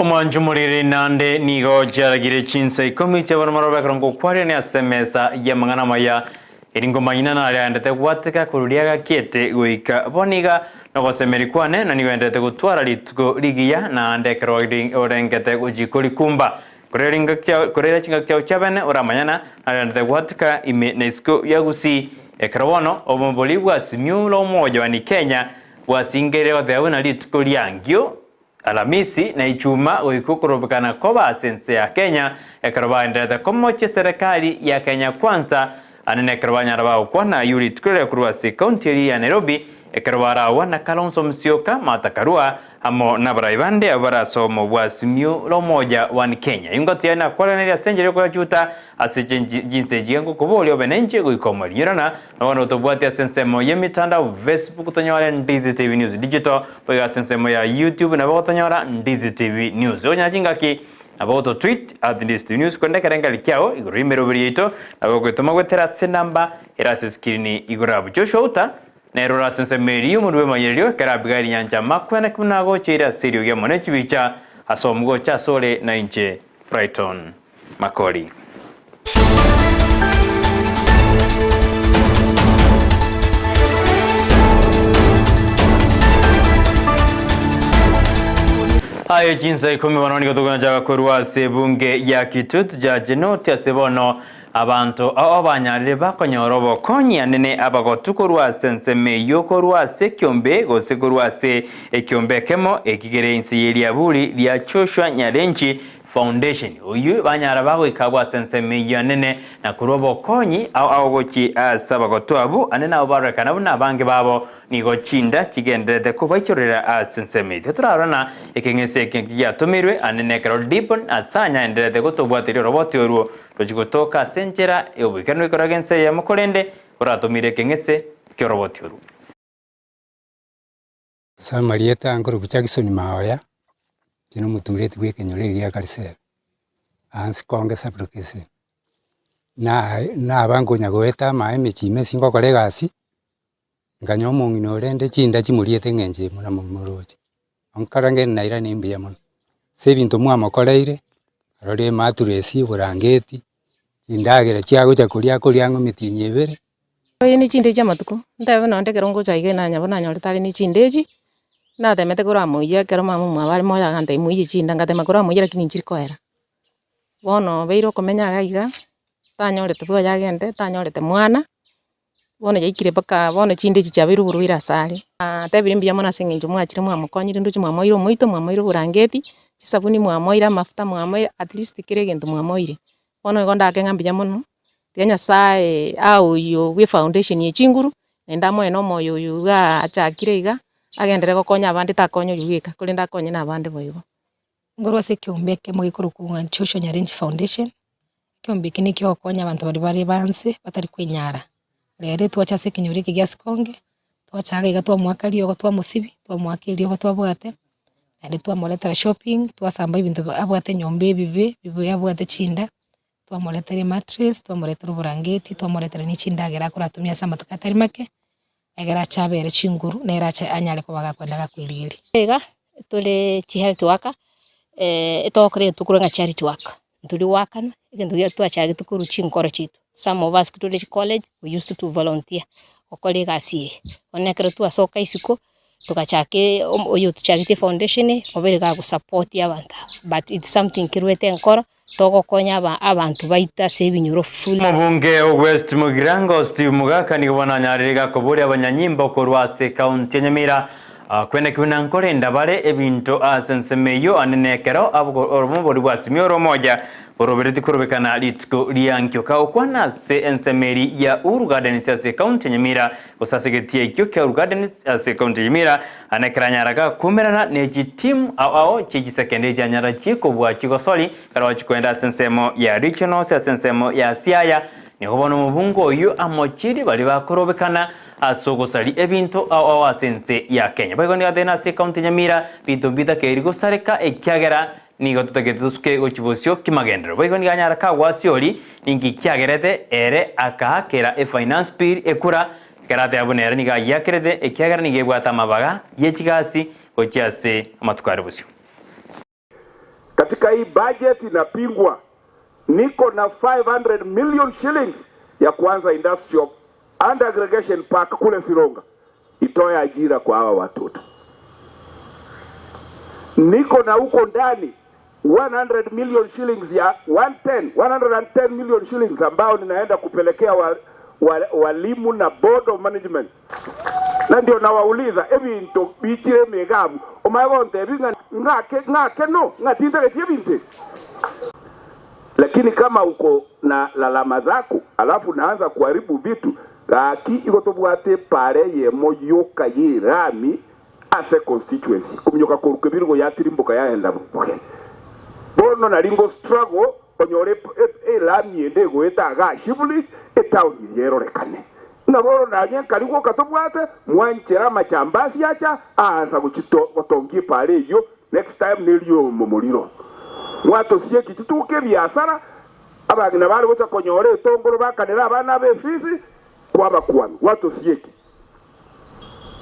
Omwancho moriri naende nigo chiaragire chinsa ikomi chiabana marobe ekero ngokwarania ase emesa y'amang'ana amaya, eri ngomanyina naria aendete gwateka korwa riagakiete goika bono iga, nogosemeria kwane, na nigo enderete gotwara rituko rigiya naende ekero orengete gochia korikumba. Korera chingaki chiao chiabene oramanyana naria aendete gwateka ime na isiko ya Gusii. Ekero bono obomobori bwa Simiyu Omoyani Kenya bwasingeire goteba buna rituko riangio Alamisi na Ichuma goika okorobekana koba ase ense ya Kenya ekero baenderete komochia eserekari ya Kenya Kwanza ande nekero banyara bagokwana ayio rituko riria korwa ase ekaunti eria ya Nairobi ekero baragwa na Kalonzo Musyoka, Martha Karua amo nabarai bande abwo bare omo bwa Azimio la Umoja One Kenya. Ingoti yaye nakwaraneri ase enchera yokoyachuta ase chinse echi iga ngokoboria obe nenche goika omoerio. Nyorana Na bono tobwate ase ensemo y'emitandao Facebook tonyore Ndizi TV News Digital, boigo ase ensemo ya YouTube nabo gotonyora Ndizi TV News. Okonyora chingaki nabo goto tweet at Ndizi TV News korende ekerengerio kiao igoro y'emeroberi yaito nabo ogoetoma goetera ase enamba ere ase escreen igoro abwo. Joshua Outa nere ore ase ensemo eria y'omorwbi bw'emanyererio ekero Abigail Nyancha Makwene buna agocheire ase eriogi amo ne chibicha ase omogocha asore na inche Brighton Makori. Aye chinsa ikomi bono nigo togochaka korwa ase ebunge ya Kitutu Judge Note ase bono abanto ao banyarire bakonyora obokonyi anene abagotu korwa ase ensemo eyio korwa ase ekiombe gose korwa ase ekiombe ekemo eki kere inse yeriaburi ria Joshua Nyarenchi Foundation, oyio banyara bagoika agwo ase ensemo eyio anene, na korwa obokonyi ao ao gochia ase abagotu abwo, ande nabo barorekana buna abange babo nigo chinda chigendererete kobaichorera ase ensemo eyio. Titorarora ekeng'ese eke giatomirwe ande nekero Dibon ase anyaendererete gotobwateria oroboti orwo rochia gotoka ase enchera y'oboikeranu ekoraga ense eyemo, korende oratomire ekeng'ese ki'oroboti orwo. Ase amarieta nkorokwa Jackson Maoya, inche na omotureti bwa ekenyoro eke gia Karisera, aa Nsikonge sub-location. Na naba nkonya goeta amaye emechie ime ase ngokora egasi, nkanyora omong'ina orende chinda chimoriete eng'encho eye buna moroche, nkare ngende nairaneria mbuya mono. Ase ebinto mwamokoreire, arore ematuresi, oborangeti, chindagera chiagocha koria akoria ang'e emetienyi ebere. Eye ne chindechi amatuko, ntebe buna onde ekero ngocha iga nanya buna nanyorete are ne chindechi, natemete koramoiyia ekero mama omwabo are moyo agantebia moiyie chinda, ngatema koramoiyia lakini nchiri koera. Bono obeire okomenya iga iga, tanyorete bwoye agende, tanyorete mwana, bono yaikire mpaka bono chindechi chiabeire oborwaire ase are. Natebire mbuya mono ase eng'encho mwachire mwamokonyire ndoche mwamoire omoito, mwamoire oborangeti, chisabuni mwamoire, amafuta mwamoire, at least kera egento mwamoire. Bono igo ndake ng'a mbuya mono, tiga Nyasaye ae oyio bwe efoundation ye chinguru, naende amoe na omoyo oyo igaa achakire iga, agenderere gokonya abande takonya oyio bweka, korende akonye na abande boigo. Nkorwa ase ekeombe ekemo gekorokwa ng'a Joshua Nyarenchi Foundation, ekeombe eke nigo kegokonya abanto baria bare ba nse batari kwenyara. Rero twacha ase ekenyoro eke gia Sikonge, twacha iga iga twamoaka riogo twamosibia, twamoaka eriogo twabwate, naende twamoretera shopping, twasamba ebinto abwate nyomba ebibe, ebibe abwate chinda, twamoretera emattress, twamoretera oborangeti, twamoretera ne chindagera akoratumia ase amatuko atari make, egere ache abere chinguru, nere ache anyare koba gakoenda gakwerigeria. Iga tore chihealth worker, etogokora egento tokorwa ng'a charity work, ntori goakanwa, egento keria twachagete korwa chinkoro chiaito, some of us tore chicollege we used to volunteer gokora egasi eye. Bono ekero twasoka isiko, togachaka oyo otochagetie efoundation eye, obeire gagosupport abanto aba, but it's something kerwete enkoro, togokonya aba abanto baito ase ebinyoro fully. Omobunge o West Mugirango Steve Mugaka nigo bono anyarire gakoboria abanyanyimbo korwa ase ekaunti ya Nyamira kweneki buna nkorenda bare ebinto ase ensemo eyio ande nekero obobori bwa Simioro Omoja boroberetie korobekana rituko ria nkio kagokwana ase ensemo eri ya Uhuru Gardens ase ekaunti ya Nyamira Gose ase egetii ekio kia Uhuru Gardens ase ekaunti ya Nyamira, ande ekero anyara gakumerana ne chitimu ao ao chie chisekende echianyara chikobua chigosori ekero chikoenda ase ensemo ya Regionals ase ensemo ya Siaya. Nigo bono omobunge oyio amochirie baria bakorobekana ase ogosaria ebinto ao ao ase ense ya Kenya. Boigo nigo atebire ase ekaunti ya Nyamira binto mbitakeiri gosareka ekiagera nigo totagete tosuke gochia bosio kimagenderero. Boigo nigo anyara kagwasiori ninki kiagerete ere akaakera efinance bill ekura, ekero ateba buna ere nigo ayiakerete ekiagera nigo ebwate amabaga ye chigasi gochia ase amatuko are bosio. Katika hii budget inapingwa, niko na 500 million shillings ya kuanza industrial and aggregation park kule Sironga, itoe ajira kwa hawa watoto. Niko na huko ndani 100 million shillings ya 110, 110 million shillings ambao ninaenda kupelekea wa, wa, walimu na board of management na ndio nawauliza ebinto bichire emegabu omaye gontebi ng'a ng'ake ng'ake no ng'atindegetie ebinto ebi lakini kama uko na lalama zako alafu naanza kuharibu vitu gaki igo tobwate epara eyemo yoka ya erami ase constituency kominyoka koruka ebirugo yatirimboka yaenda bogeni bono nari ngo struggle onyore elami ende egoeta igaa Shibuli etown eye erorekane ng'a bono nanye nkari gwoka tobwate mwanchera amachambasi acha aansa gochito gotongia epara eyio next time neriomo moriro mwatosieki chituka ebiasara abang'ina bare gocha konyora etongoro bakanera abana abe efisi kwabakwami gwatosieki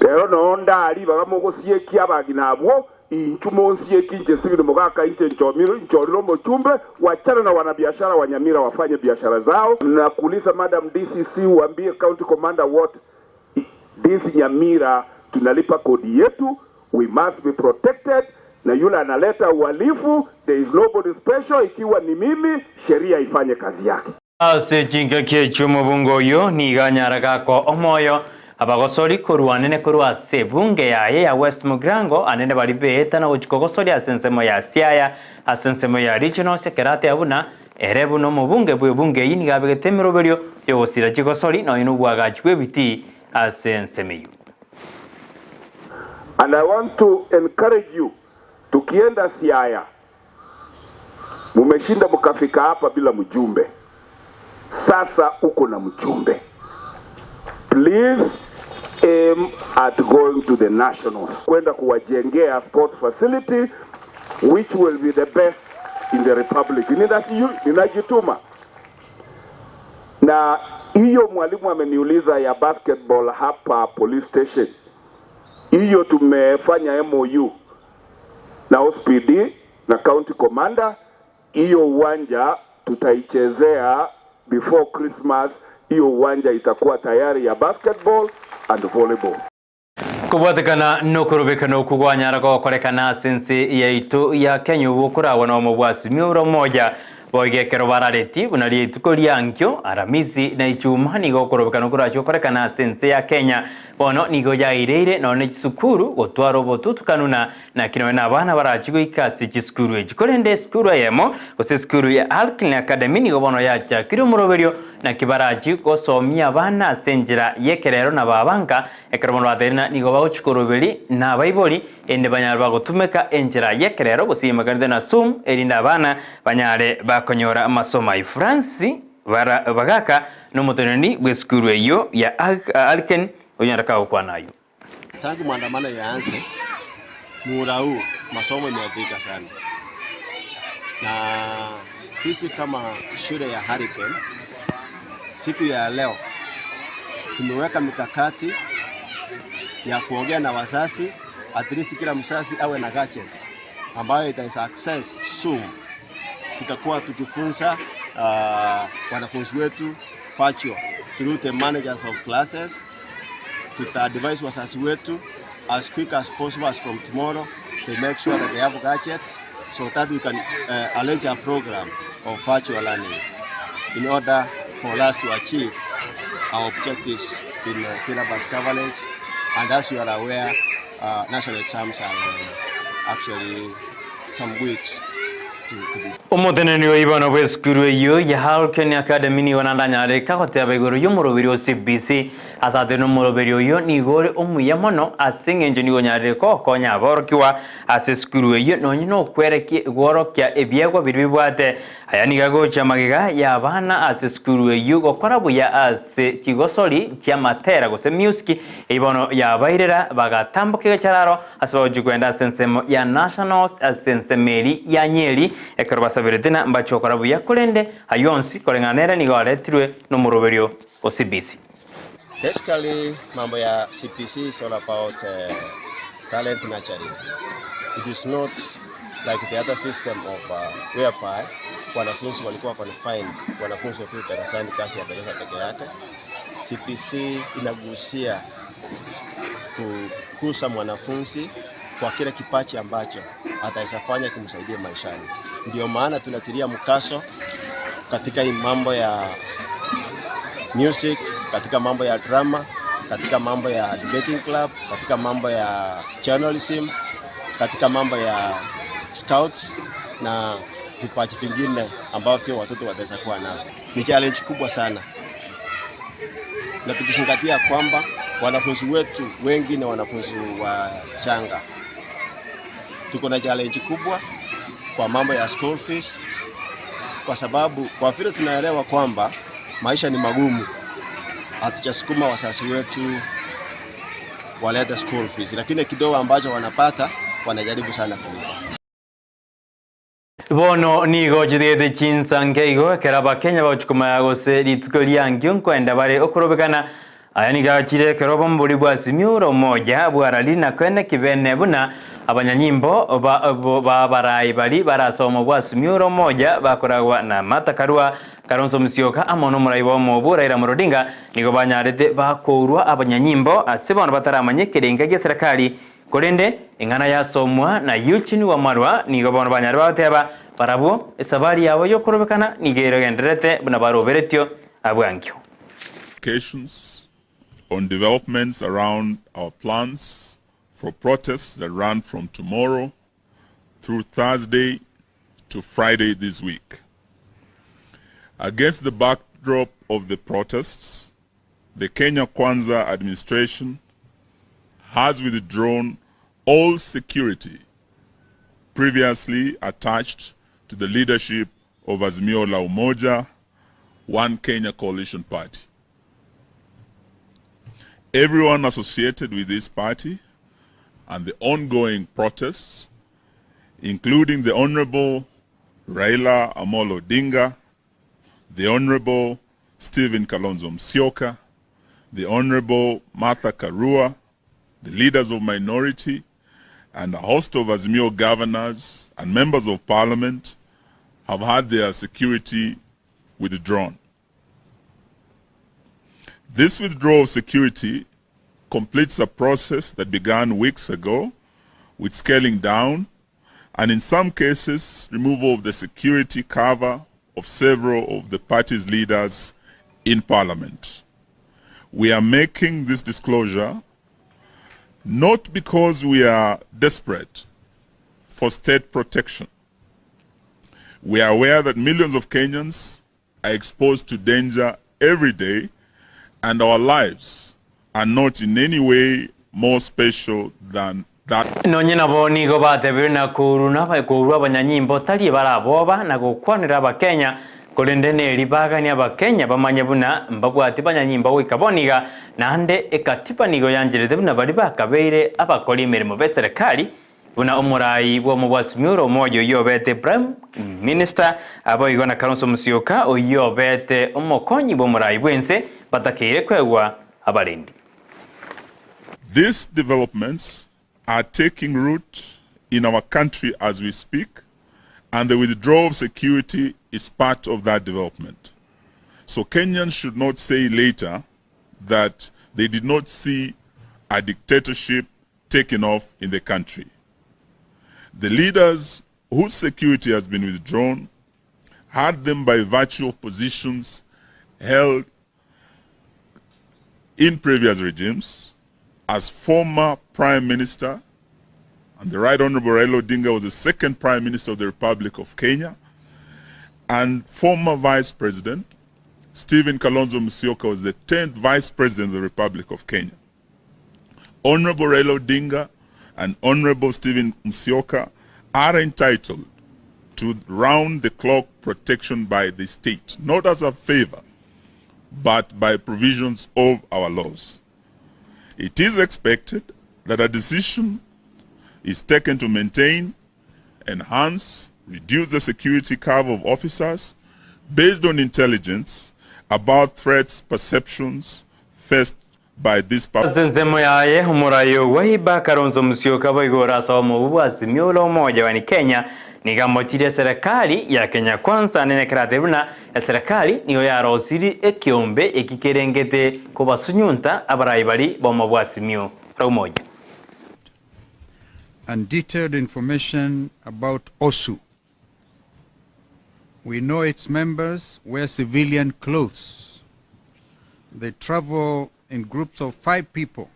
Rero noo ndari ribaga mogosiekia abagina abwo, inchu monsieki inche Stephen Mogaka, inche nchomire nchorire omochumbe, wachana na wanabiashara wa Nyamira wafanye biashara zao. Nakuuliza Madam DCC uambie county commander wote this Nyamira tunalipa kodi yetu, we must be protected, na yule analeta uhalifu, there is nobody special. Ikiwa ni mimi, sheria ifanye kazi yake. Ase chingaki echio omobunge oyio nigo anyara gakwa omoyo abagosori korwa anene korwa ase ebunge yaye ya West Mugirango anene baria beeta na gochia kogosoria ase ensemo ya Siaya ase ensemo ya Regionals ekero ateba buna ere buna omobunge bw'ebunge eyio nigo abegete emeroberio y'ogosira chigosori nonya nobwagachi bw'ebitii ase ensemo eyio. And I want to encourage you, tukienda Siaya Mumeshinda mukafika hapa bila mjumbe, sasa uko na mjumbe. Please aim at going to the nationals, kwenda kuwajengea sports facility which will be the best in the republic. Ninajituma na hiyo. Mwalimu ameniuliza ya basketball hapa police station, hiyo tumefanya MOU na OCPD na county commander. Hiyo uwanja tutaichezea before Christmas. Hiyo uwanja itakuwa tayari ya basketball and volleyball. Kobwatekana nokorobekana okwo gwanyara gokorekana ase ense yaito ya Kenya obwo okoragwa nomo bwa Azimio la Umoja boigo ekero bararetie buna rituko ria nkio Aramisi na Ichuma nigo okorobekana korache gokorekana ase ense ya Kenya bono nigo yaireire nonya ne chisukuru gotwara obotutukanu na Naki nonya nabana barachie goika ase chisukuru echi. Korende esukuru eyemo, gose esukuru ya Alkine Academy, nigo bono yachakire omoroberio, naki barachie gosomia abana ase enchera y'ekerero na babanka, ekero bono bateire na nigo bagochia koroberia na abaibori, erinde banyare bagotumeka enchera y'ekerero gose y'emaganete na Zoom, erinde abana banyare bakonyora amasomo ayio. Francis bara Bagaka nomoteneneri bw'esukuru eyio ya Alken onyare kagokwana ayio. Tangu maandamano yaanze, muhula huu masomo imeathirika sana, na sisi kama shule ya Hurricane siku ya leo tumeweka mikakati ya kuongea na wazazi, at least kila mzazi awe na gadget ambayo ita access Zoom. Tutakuwa tukifunza wanafunzi wetu virtual through the managers of classes. Tuta advise wazazi wetu as quick as possible as from tomorrow they make sure that they have gadgets so that we can arrange a program of virtual learning in order for us to achieve our objectives in syllabus coverage. And as you are aware, national exams are actually some weeks to, to be Omoteneneri o Ibano bw'esukuru eyio ya Halken Academy nigo naende anyareka goteba igoro y'omoroberi o CBC. Ase nomoroberi oyio nigo ore omuya mono ase engencho nigo onyarire gokonya aborokigwa ase esukuru eyio nonye nokwerekia gworokia ebiegwa biria bibwate. Aya nigo agochia magega y'abana ase esukuru eyio gokora buya ase chigosori chi'amatera gose music eyio bono yabairera bagatamboka egechararo ase bagochia kwenda ase ensemo ya Nationals ase ensemo eria ya Nyeri ekero basaberete na mbachia gokora buya korende ayio onsi koreng'ana nere nigo aretirwe nomoroberio o CBC. Basically, mambo ya CBC is all about talent nurturing. It is not Like the other system of uh, whereby wanafunzi walikuwa confined, wanafunzi wakiwa darasani kazi ya darasa peke yake. CBC inagusia kukusa mwanafunzi kwa kile kipaji ambacho ataweza fanya kimsaidie maishani. Ndio maana tunatilia mkazo katika hii mambo ya music, katika mambo ya drama, katika mambo ya debating club, katika mambo ya journalism, katika mambo ya scouts na vipaji vingine ambavyo watoto wataweza kuwa navyo. Ni challenge kubwa sana, na tukizingatia kwamba wanafunzi wetu wengi ni wanafunzi wachanga, tuko na challenge kubwa kwa mambo ya school fees, kwa sababu kwa vile tunaelewa kwamba maisha ni magumu, hatujasukuma wazazi wetu walete school fees, lakini kidogo ambacho wanapata wanajaribu sana kulipa. Bono nigo chigete chinsa nkeigo ekero abakenya bagochikomaya gose rituko riankio nkoenda bare okorobekana aya nigo achire ekero obombori bwa Azimio la Umoja bwarari na kwene kibene buna abanyanyimbo ba, ba barai bari barasoma bwa Azimio la Umoja bakoragwa na Martha Karua Kalonzo Musyoka amo n'omorai bwa omobu Raila Amolo Odinga nigo banyarete bakourwa abanyanyimbo ase bono bataramanye ekerenga gia serikali korende eng'ana yasomwa na Eugene Wamalwa nigo bono banyare bagoteba barabwo esabari yabo yokorobekana nigo erogendererete buna baroberetio abwankio. On developments around our plans for protests that run from tomorrow through Thursday to Friday this week. Against the backdrop of the protests, the Kenya Kwanza administration has withdrawn all security previously attached to the leadership of Azimio la Umoja, One Kenya Coalition Party. Everyone associated with this party and the ongoing protests, including the Honorable Raila Amolo Odinga, the Honorable Stephen Kalonzo Musyoka, the Honorable Martha Karua, the leaders of minority, and a host of Azimio governors and members of parliament have had their security withdrawn. This withdrawal of security completes a process that began weeks ago with scaling down and in some cases removal of the security cover of several of the party's leaders in parliament. We are making this disclosure not because we are desperate for state protection. We are aware that millions of Kenyans are exposed to danger every day and our lives are not in any way more special than that. Nonye nabo nigo batebire na koruna korwa abanyanyimbo tari baraboba na gokwanera abakenya korende neri bagani abakenya bamanye buna mbabwati banyanyimbo goika boniga naende ekatiba nigo yancherete buna bari bakabeire abakora emeremo be serikali buna omorai bwa omobwasimi ore omoyo oyio obete prime minister aboigo na Kalonzo Musyoka oyio obete omokonyi bwa omorai bwense batakeire kwegwa abarendi. These developments are taking root in our country as we speak, and the withdrawal of security is part of that development. So Kenyans should not say later that they did not see a dictatorship taken off in the country. The leaders whose security has been withdrawn had them by virtue of positions held in previous regimes as former Prime Minister, and the Right Honorable Raila Odinga was the second Prime Minister of the Republic of Kenya, and former Vice President Stephen Kalonzo Musyoka was the 10th Vice President of the Republic of Kenya. Honorable Raila Odinga and Honorable Stephen Musyoka are entitled to round-the-clock protection by the state, not as a favor, but by provisions of our laws. It is expected that a decision is taken to maintain, enhance, reduce the security cover of officers based on intelligence about threats, perceptions faced by this Ase ensemo yaye, omorai o Wiper Kalonzo Musyoka boigo ore ase obomo bwa Azimio la Umoja One Kenya nigo amochirie eserekari ya Kenya Kwanza nene ekeratebie buna eserekari nigo yarosirie ekeombe eki kerengete kobasunyunta abarai baria bomo bwa Azimio la Umoja. and detailed information about OSU. We know its members wear civilian clothes. They travel in groups of five people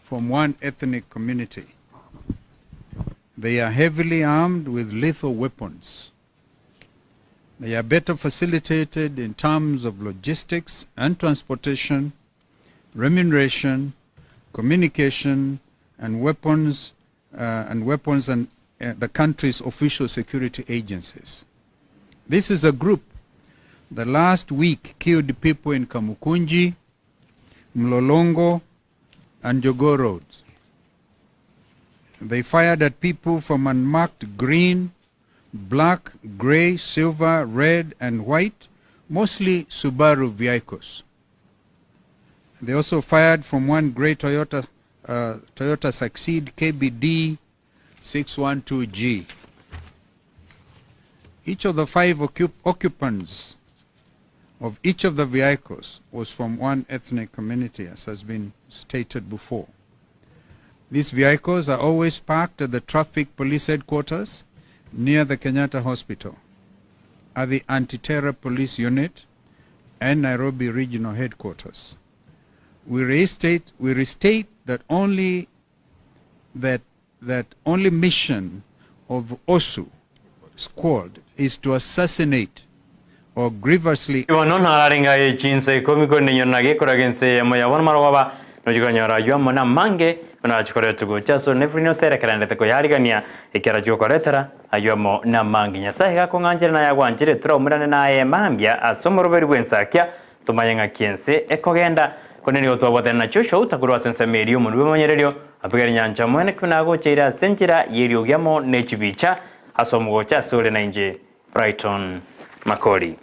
from one ethnic community. They are heavily armed with lethal weapons. They are better facilitated in terms of logistics and transportation, remuneration, communication, and weapons, uh, and weapons and uh, the country's official security agencies. This is a group that last week killed people in Kamukunji, Mlolongo, and Jogoo roads. They fired at people from unmarked green, black, gray, silver, red, and white, mostly Subaru vehicles. They also fired from one gray Toyota, uh, Toyota Succeed KBD 612G. Each of the five occup- occupants of each of the vehicles was from one ethnic community, as has been stated before. These vehicles are always parked at the traffic police headquarters near the Kenyatta Hospital, at the anti-terror police unit, and Nairobi regional headquarters. We restate, we restate that only that, that only mission of OSU squad is to assassinate or grievously Bono nararenga echinsa ikomi korende na gekoraga ense eyemo ya bono marogoba nochikonyora aywo amo namange buna achikorete gocha ase onefuri nosere ekerendete koyarigania ekero achiokoretera aywo amo namange Nyasaye gakong'anchera naye agwanchire toraumerane naye mambia ase omoroberi bwensakia tomanye ng'aki ense ekogenda korende nigo twabwatana na Joshua otakorwa ase ensemo eria omonwe bw'emonyererio apigere nyancha mwene ki buna agocha ase enchera y'eriogi amo ne chibicha ase omogocha ase ore nainche Brighton Makori.